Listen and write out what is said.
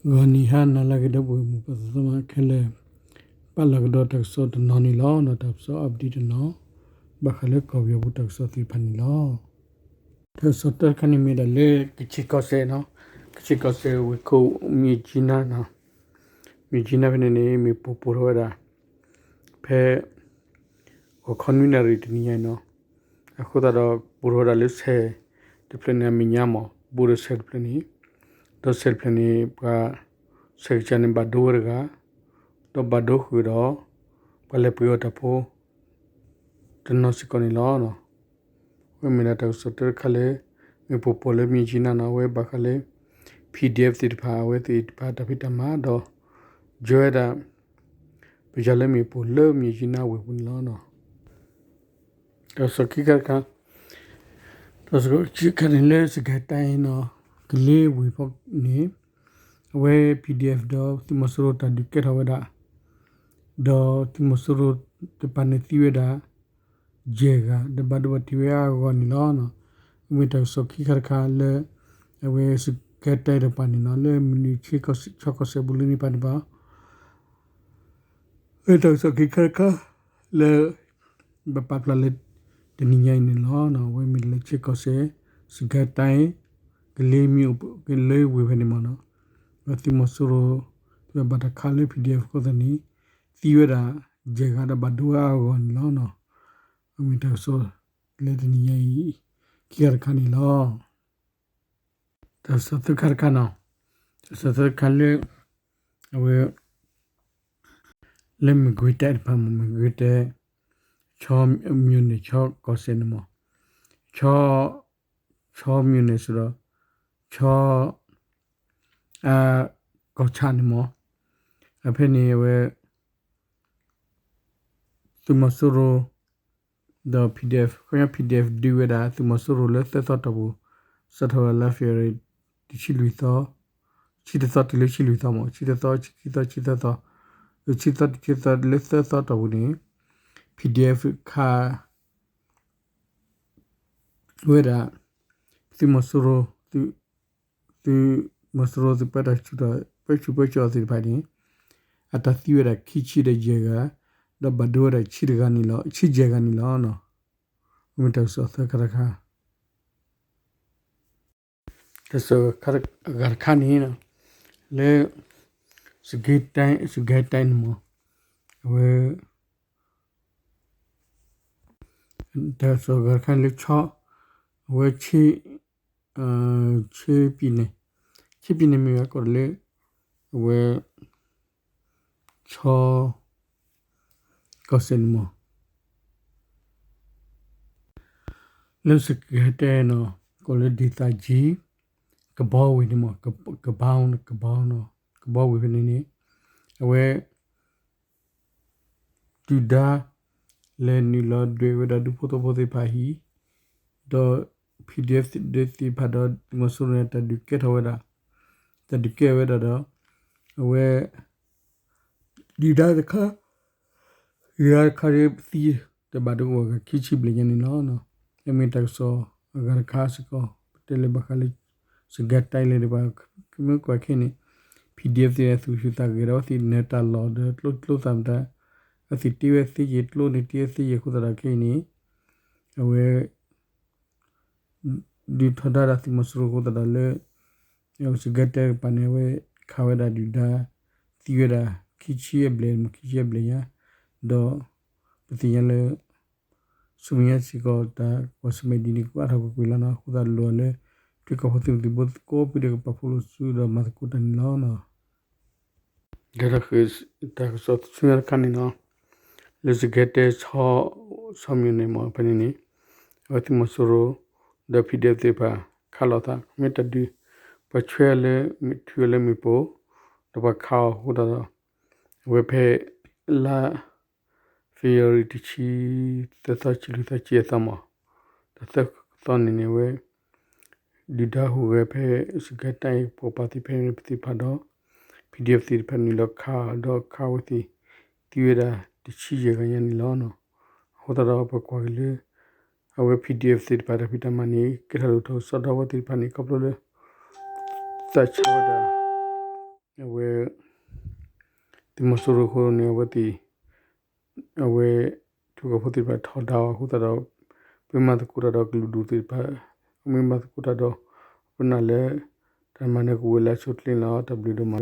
ဂီၤနံၤဟါနၤလၢအဂ့ၤ ဒီပုၢ်ဝဲၢ်မုၣ်ပှၤသးသမါခဲလၢာ်, ပာ်လီၤကဒီးတၢ်ကစီၣ်တနီၤန့ၣ်လီၤ. တၢ်ကစီၣ် update တနီၤ ဘၣ်ဃးလၢကီၢ်ပယီၤပူၤတၢ်ကစီၣ်သ့ၣ်တဖၣ်န့ၣ်လီၤ. တၢ်ကစီၣ်တၢတခါန့ၣ်မ့ၢ်ဒၣ်လၢကခ့ၣ်ကီၢ်စဲၣ်နီၤ, ကခ့ၣ်ကီၢ်စဲၣ်ဝ့ၢ်ခိၣ် မြစ်ကြီးနားနီၤ, မြစ်ကြီးနား ဖဲန့ၣ်န့ၣ် မ့ၣ်ပိၢ်ပိၢ်ထီၣ်ဝဲဒၣ် ဖဲ ဂီၤခီနွံနၣ်ရံၣ်တနံၤညါအံၤနီၤ, အဃိသတးဒီး ပိၢ်ထီၣ်ဝဲဒၣ်လၢဆဲးတဖျၢၣ်န့ၣ် အမဲာ်ညါမး ဘူးဒီးဆဲးတဖျၢၣ်န့ၣ်, ဒီးဆဲးတဖျၢၣ်န့ၣ် ပှၤဆဲးကစၢ်န့ၣ် ဘၣ်ဒိဝဲတဂၤ, ဒီးဘၣ်ဒိဃုာ်ဒီး ပှၤလဲၤပှ့ၤအီၣ်တၢ်ဖိ တနီၤစ့ၢ်ကီးန့ၣ်လီၤ. အဝဲမ့ၢ်ဒၣ်တၢ်ကစီၣ်တၢတခါလၢ မ့ၣ်ပိၢ်ပိၢ်လၢ မြစ်ကြီးနား နီၤ, အဝဲဘၣ်ဃးလၢ PDF သ့ၣ်တဖၣ် အဝဲသ့ၣ်တဖၣ်တၢ်ဖံးတၢ်မၤဒီး ယိၤဝဲဒၣ် ပယီၤလၢမ့ၣ်ပိၢ်လၢ မြစ်ကြီးနား ဝ့ၢ်ပူၤန့ၣ်လီၤ. တၢ်ကစီၣ်ခံခါတခါ, တၢ်ကစီၣ်ခံခါန့ၣ်လၢ စစ်ကိုင်းတိုင်းနီၤ, ကလ့ဝ့ၢ်ဖီန့ၣ် အဝဲ PDF ဒီးသုးမီၤစိရိၤတၢ်ဒုးကဲထီၣ်ဝဲဒၣ်, ဒီးသုးမီၤစိရိၤတပၤန့ၣ်သံဝဲဒၣ် ယဲၢ်ဂၤ ဒီးဘၣ်ဒိဘၣ်ထံးဝဲအါဂီၢ်န့ၣ်လီၤ. အမ့ၢ်တၢ်ကစီၣ်ခံခါတခါလၢ အဝဲ စစ်ကိုင်းတိုင်း တပၤန့ၣ်နီၤ, လၢမုၢ်နံၤဆ့ကီၢ်စဲၣ်ပူၤလၢန့ၣ်ပၤတပၤ တၢ်ကစီၣ်ခံခါတခါ လၢ ပပာ်ဖျါလၢ တနံၤညါအံၤန့ၣ်လီၤ. အဝဲမ့ၢ်လၢ စစ်ကိုင်းစဲၣ်, စစ်ကိုင်းတိုင်း, ကလ့မ့ၢ်အိၣ် ကလ့ဝ့ၢ်ဖဲန့ၣ်မ့ၢ်နီၤ, အဝဲသုးမီၤစိရိၤ သုးဘၣ်တၢ်ခးလၢ PDF အဃိသတးန့ၣ် သံဝဲဒၣ် ယဲၢ်ဂၤ ဒီးဘၣ်ဒိဝဲအါဂီၢ်န့ၣ်လီၤ. အမ့ၢ်တၢ်ကစီၣ်လၢတနံၤညါအံၤ ခံခါတခါန့ၣ်လီၤ. တၢ်ကစီၣ်သၢခါတခါနီၤ, တၢ်ကစီၣ်သၢခါလၢ အဝဲ လၢမကွ့ၤတိုင်းတဖၣ်မ့ၢ် မကွ့ၤတိုင်း ခၠီ မြို့နယ် ခၠီကီၢ်စဲၣ်န့ၣ်မ့ၢ် ခၠီ ခၠီ မြို့နယ် ဆိုတော့ ခၠီ ကီၢ်ဆၣ်န့ၣ်မ့ၢ် အဖဲန့ၣ်အဝဲ သုးမီၤစိရိၤ ဒီး PDF, ခီပညီ PDF ဒုးဝဲဒၣ် သုးမီၤစိရိၤလၢသၢသီတီၢ်ပူၤ, စးထီၣ်ဝဲလါ February တဆံလွံၢ်သီ, ဆံတသီတုၤလၢဆံလွံၢ်သီမ့ၢ် ဆံတသီ, ဆံခံသီ, ဆံသၢသီ, ဆံသီတုၤဆံသီ လၢသၢသီတီၢ်ပူၤန့ၣ် PDF ခး ဝဲဒၣ် သုးမီၤစိရိၤ သုး သုးမီၤစိရိၤ သုးပၢတၢ်ဆူၣ်ထီၣ် ပၢဆူၣ်ပၢကၠီသ့ၣ်တဖၣ်န့ၣ် အတၢ်သံဝဲဒၣ်ခံဆံဒီးယဲၢ်ဂၤ, ဒီးဘၣ်ဒိဝဲဒၣ်ဆံတဂၤန့ၣ်လီၤ, ဆံယဲၢ်ဂၤန့ၣ်လီၤ. အမ့ၢ်တၢ်ကစီၣ်သၢခါတခါ တၢ်ကစီၣ်အဂၤတခါန့ၣ် လၢ စစ်ကိုင်းတိုင်း စစ်ကိုင်းတိုင်း န့ၣ်မ့ၢ် အဝဲ တၢ်ကစီၣ်အဂၤတခါန့ၣ်လၢ ခၠီ အဝဲ ချင်းပြည်နယ်, ချင်းပြည်နယ် မ့ၢ်ဝဲကိးလၢ အဝဲ ခၠီ ကီၢ်စဲၣ်န့ၣ်မ့ၢ် လၢ စစ်ကိုင်းတိုင်း နီၤ, ကိးလၢ ဒေသကြီး ကဘီဝ့ၢ်န့ၣ်မ့ၢ် ကဘီ, ကဘီနီၤ, ကဘီဝ့ၢ်ဖဲန့ၣ်န့ၣ် အဝဲ ဒုၣ်ဒါ လဲၤနုာ်လီၤဒွဲၣ်ဝဲဒၣ်ဒူဖိသဝီဖိသ့ၣ်တဖၣ်အဟံၣ်, ဒီး PDF သ့ၣ်တဖၣ်ဒီးသုးမီၤစိရိၤန့ၣ် တၢ်ဒုးကဲထီၣ်ဝဲဒၣ်, တၢ်ဒုးကဲဝဲဒၣ်ဒီး အဝဲ ဒုၣ်ဒါတခါ ဒုၣ်ဒါတခါန့ၣ်သံ တဘၣ်ဒိဝဲဂၤခံဆံဘျဲၣ်ညါန့ၣ်လီၤ. အမ့ၢ်တၢ်ကစီၣ်အဂၤတခါစ့ၢ်ကီး ပတဲလၢဘၣ်ဃးလၢ စစ်ကိုင်းတိုင်း လၢၤတဖၣ် မ့ၢ်ကွၢ်ခဲအံၤန့ၣ် PDF သ့ၣ်အသူၣ်ဆူၣ်သးဂဲၤဒီးအဝဲသ့ၣ်နၢၤတၢ်လီၢ်ဒီးကျိချံကျိသၣ်မတၤ အဝဲသ့ၣ်တ့ဝဲသ့ယဲၢ်ကျိန့ၣ် တ့ဝဲသ့ယဲၢ်အဃိသတးဒီးခဲအံၤန့ၣ် အဝဲ ဒုးထီဒါဒၣ်သုးမီၤစိရိၤအဃိသတးဒီးလၢ စစ်ကိုင်းတိုင်း တကပၤန့ၣ် အဝဲခးဝဲဒၣ်ဒုၣ်ဒါ သံဝဲဒၣ် ခံဆံအဘျဲၣ် ခံဆံအဘျဲၣ်ညါ ဒီး ပသ့ၣ်ညါလၢ ဆူမဲာ်ညါစ့ၢ်ကီးတၢ်ကွၢ်ဆၢၣ်မဲာ်ဒ်န့ၣ် ကအိးထီၣ်ကွ့ၢ်ကွ့ၢ်လီၤနီၤ. အဃိသတးဒီးလၢ ထံကီၢ်ဖိသုးမုၢ်သံၣ်ဘိကိးပူၤဒီးကပာ်ဖှိၣ်လိာ်စုဒီးမၤသကိးတၢ်န့ၣ်လီၤ. ဒီးတၢ်ကစီၣ်ဆူမဲာ်ညါတခါန့ၣ်နီၤ လၢ စစ်ကိုင်းတိုင်း ခၠီ ခၠီမြို့နယ် မ့ၢ်ဖဲန့ၣ်န့ၣ် အဝဲသုးမီၤစိရိၤ ဒီး PDF သ့ၣ်တဖၣ် ခးလိာ်သး မ့ၢ်တၢ်ဒုး ပှၤဆွဲလၢ မ့ၢ်ထုးလၢမ့ၣ်ပိၢ် ဒီးပှၤခးအီၤအဃိသတးဒီး အဝဲဖဲ လါ February တဆံသၢသီ ဆံလွံၢ်သီ ဆံယဲၢ်သီမ့ၢ် တၢ်သၢသီန့ၣ်န့ၣ် အဝဲ ဒုၣ်ဒါဟူးဂဲၤဖဲ စစ်ကိုင်းတိုင်း ပှၤပာ်သ့ၣ်ဖဲန့ၣ် ပသ့ၣ်တဖၣ်ဒီး PDF သ့ၣ်တဖၣ်နုာ်လီၤခးဒီးခးဝဲသ့ၣ် သံဝဲဒၣ် တဆံယဲၢ်ဂၤညါန့ၣ်လီၤ. အဃိသတးဒီးပကွၢ်က့ၤလၢ အဝဲ PDF သ့ၣ်တဖၣ်တၢ်ဖံးတၢ်မၤန့ၣ် ကဲထီၣ်လိၣ်ထီၣ်ကစီဒီဝဲသ့ၣ်တဖၣ်န့ၣ် ခီဖျိလၢ သးဆါဝဲဒၣ် အဝဲ သုးမီၤစိရိၤအဃိန့ၣ် အဝဲသ့ၣ် အဝဲ ထံဖိကီၢ်ဖိသ့ၣ်တဖၣ်ထီဒါအီၤအဃိသတးဒီး ပမ့ၢ်မၤသကိးတၢ်ဒီးကလုာ်ဒူၣ်သ့ၣ်တဖၣ် မ့ၢ်မၤသကိးတၢ်ဒီး ပနာ်လၢ တၢ်မၤန့ၣ်ကဝဲၤလၢအဆိအချ့န့ၣ်လီၤ. တၢ်ဘျုးဒိၣ်မး.